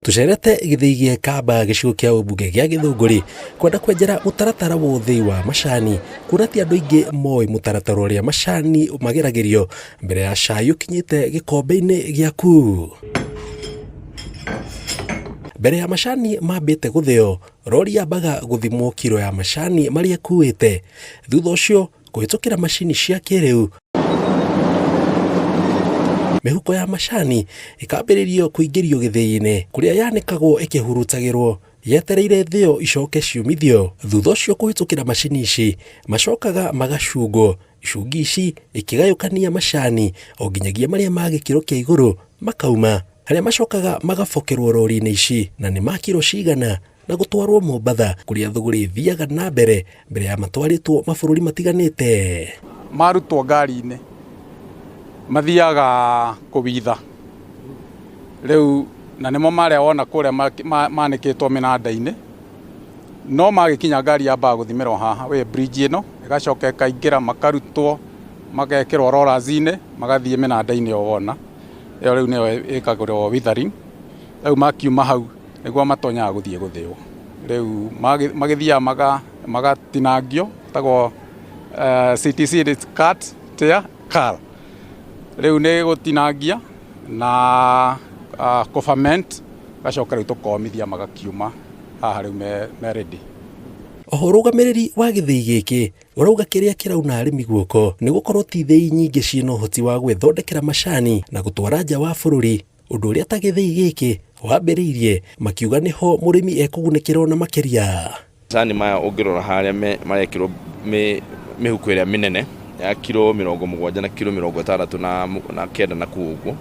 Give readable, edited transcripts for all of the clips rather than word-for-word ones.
Tũcerete gĩthĩi gĩa Kamba gĩcigo kĩa ũmbunge gĩa Gĩthũngũri kwenda kwenjera mũtaratara wa ũthĩi wa macani, kuona ti andũ aingĩ moĩ mũtaratara ũrĩa macani mageragĩrio mbere ya cai ũkinyĩte gĩkombe-inĩ gĩaku. Mbere ya macani mambĩte gũthĩo, rori yambaga gũthimwo kiro ya macani marĩa ĩkuĩte. Thutha ũcio kũhĩtũkĩra macini cia kĩrĩu, mĩhuko ya macani ĩkambĩrĩrio kũingĩrio gĩthĩi-inĩ kũrĩa yanĩkagwo ĩkĩhurutagĩrwo yetereire thĩo icoke ciumithio. Thutha ũcio kũhĩtũkĩra macini ici macokaga magacungwo, icungi ici ikĩgayũkania macani o nginyagia marĩa ma gĩkĩro kĩa igũrũ makauma, harĩa macokaga magabokerwo rori-inĩ ici na nĩ ma kiro cigana na gũtwarwo Mombatha kũrĩa thũgũrĩ ĩthiaga na mbere mbere ya matwarĩtwo mabũrũri matiganĩte. Marutwo ngari-inĩ mathiaga kũwitha rĩu, na nĩmo marĩa wona kũrĩa manĩkĩtwo mĩnanda-inĩ. No magĩkinya ngari yambaga gũthimĩrwo haha wĩ bridge ĩno, ĩgacoka ĩkaingĩra, makarutwo, magekĩrwo rollers-inĩ, magathiĩ mĩnanda-inĩ ĩyo wona. Ĩyo rĩu nĩyo ĩkagĩrwo withering. Rĩu makiuma hau nĩguo matonyaga gũthiĩ gũthĩo. Rĩu magĩthiaga magatinangio, ĩtagwo CTC, cut, tear, cull. Rĩu nĩ gũtinangia na kũ ferment, gacoka rĩu tũkomithia magakiuma haha rĩu me ready. Oho ũrũgamĩrĩri wa gĩthĩi gĩkĩ ũrauga kĩrĩa kĩrauna arĩmi guoko nĩ gũkorwo ti ithĩi nyingĩ ciĩna ũhoti wa gwĩthondekera macani na gũtwara nja wa bũrũri, ũndũ ũrĩa ta gĩthĩi gĩkĩ wambĩrĩirie makiuga nĩho mũrĩmi ekũgunĩkĩra ona makĩria. Macani maya ũngĩrora harĩa marekĩrwo mĩhuko ĩrĩa mĩnene ya kiro 70 na kiro 69 na kũu ũguo,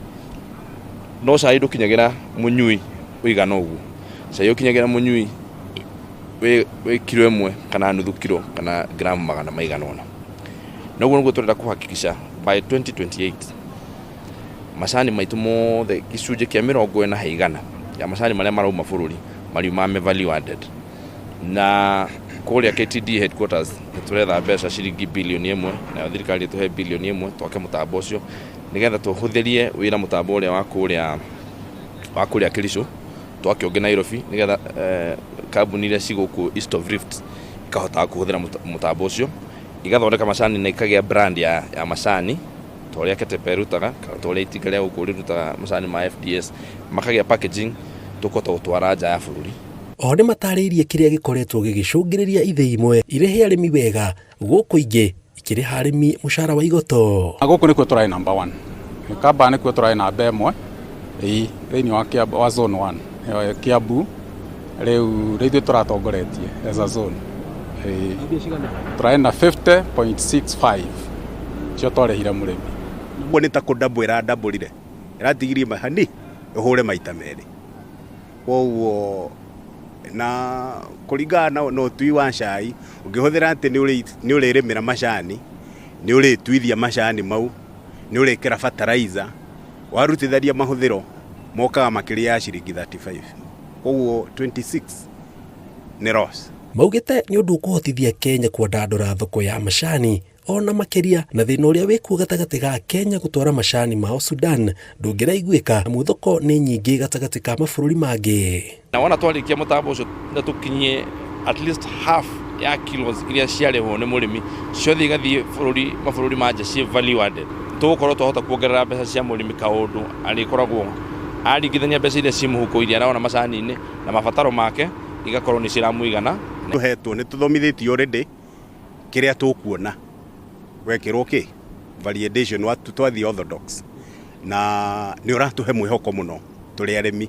no cai ndũkinyagĩra mũnyui ũigana ũguo. Cai ũkinyagĩra mũnyui wĩ kiro 1 kana nuthu kiro kana gramu magana maigana ũna. Na ũguo nĩguo tũrenda kũhakikisha by 2028 macani maitũ mothe gĩcunjĩ kĩa 40 he igana ya macani marĩa marauma bũrũri mariuma me value added. Na kũrĩa KTD headquarters nĩ tũretha mbeca ciringi bilioni 1, nayo thirikari ĩtũhe bilioni 1 twake mũtambo ũcio nĩgetha tũhũthĩrie wĩra mũtambo ũrĩa wa kũrĩa Kericho, twake ũngĩ Nairobi, nĩgetha kambuni iria ci gũkũ East of Rift ikahotaga kũhũthĩra mũtambo ũcio, igathondeka macani na ikagĩa brand ya macani ta ũrĩa Ketepa ĩrutaga kana ta ũrĩa itinga rĩa gũkũ rĩrutaga macani ma FDS, makagĩa packaging tũkũhota gũtwara nja ya bũrũri. Oho nĩ matarĩirie kĩrĩa gĩkoretwo gĩgĩcũngĩrĩria ithĩi imwe irĩhe arĩmi wega gũkũ ingĩ ikĩrĩha arĩmi mũcara wa igoto. Na gũkũ nĩkuo tũrarĩ number one. Kamba nĩkuo tũrarĩ namba 1, ĩĩ, thĩinĩ wa Kiambu, wa zone 1 ĩyo Kiambu. Rĩu nĩ ithuĩ tũratongoretie as a zone. Ĩĩ, tũrarĩ na 50.65 cio twarĩhire mũrĩmi. Ũguo nĩ ta kũndambũ ĩrandambũrire, ĩratigirie mahani ĩhũre maita merĩ. Koguo na kũringana na ũtui wa cai, ũngĩhũthĩra atĩ nĩ ũrĩrĩmĩra macani, nĩ ũrĩtuithia macani mau, nĩ ũrĩkĩra fertilizer, warutithania mahũthĩro mokaga makĩria ya ciringi 35. Koguo 26 nĩ loss. Maugĩte nĩ ũndũ ũkũhotithia Kenya kwandandũra thoko ya macani ona makĩria, na thĩna ũrĩa wĩkuo gatagatĩ ga Kenya gũtwara macani mao Sudan ndũngĩraiguĩka amu thoko nĩ nyingĩ gatagatĩ ka mabũrũri mangĩ. Na wona twarĩkia mũtambo ũcio na tũkinyie at least half ya kilos iria ciarĩhwo nĩ mũrĩmi ciothe igathiĩ bũrũri mabũrũri ma nja ciĩ value added, tũgũkorwo twahota kuongerera mbeca cia mũrĩmi kaũndũ arĩkoragwo aringithania mbeca iria ciĩ mũhuko iria arona macani-inĩ na mabataro make igakorwo nĩ ciramũigana. Tũhetwo nĩ tũthomithĩtio already kĩrĩa tũkuona wekĩrwo kĩ validation twathiĩ orthodox, na nĩ ũratũhe mwĩhoko mũno tũrĩ arĩmi,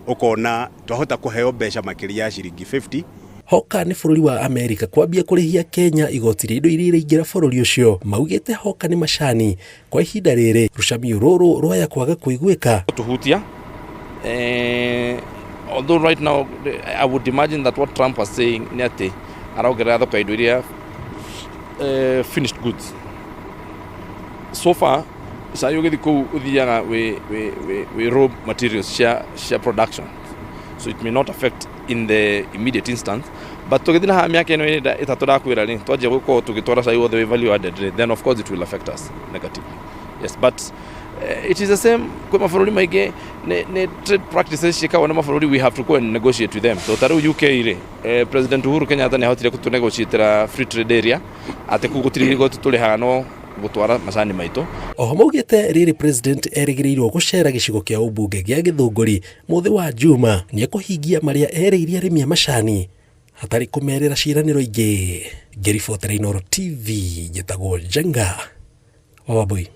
ũkona twahota kũheo mbeca makĩria ya ciringi 50. Hoka nĩ bũrũri wa Amerika kwambia kũrĩhia Kenya igoti rĩa indo iria iraingĩra bũrũri ũcio. Maugĩte hoka nĩ macani. Kwa ihinda rĩrĩ rũcamiũ rũrũ rwaya kwaga kũiguĩka. Tuhutia, although right now I would imagine that what Trump was saying nĩ atĩ arongerera thoko ya indo iria finished goods. So far cai ũgĩthiĩ kũu ũthiaga wĩ raw materials cia production, so it may not affect in the immediate instance, but tũgĩthiĩ na haha mĩaka ĩno 3 ndakwĩra rĩ, twanjia gũkorwo tũgĩtwara cai wothe wĩ value added rĩ, then of course it will affect us negatively, yes, but It is the same kwĩ mabũrũri maingĩ nĩ trade practices ciĩkagwo nĩ mabũrũri, we have to go and negotiate with them. To ta rĩu UK rĩ, President Uhuru Kenyatta nĩ ahotire gũtũ negotiatĩra free trade area atĩ kũu gũtirĩ igoti tũrĩhaga no gũtwara macani maitũ. Oho maugĩte rĩrĩ president erĩgĩrĩirwo gũcera gĩcigo kĩa ũmbunge gĩa Gĩthũngũri mũthĩ wa Juma nĩekũhingia marĩa erĩire arĩmi a macani hatarĩ kũmerĩra ciĩranĩro ingĩ. Ngĩribotera Inooro TV njĩtagwo Njenga wa Wambui.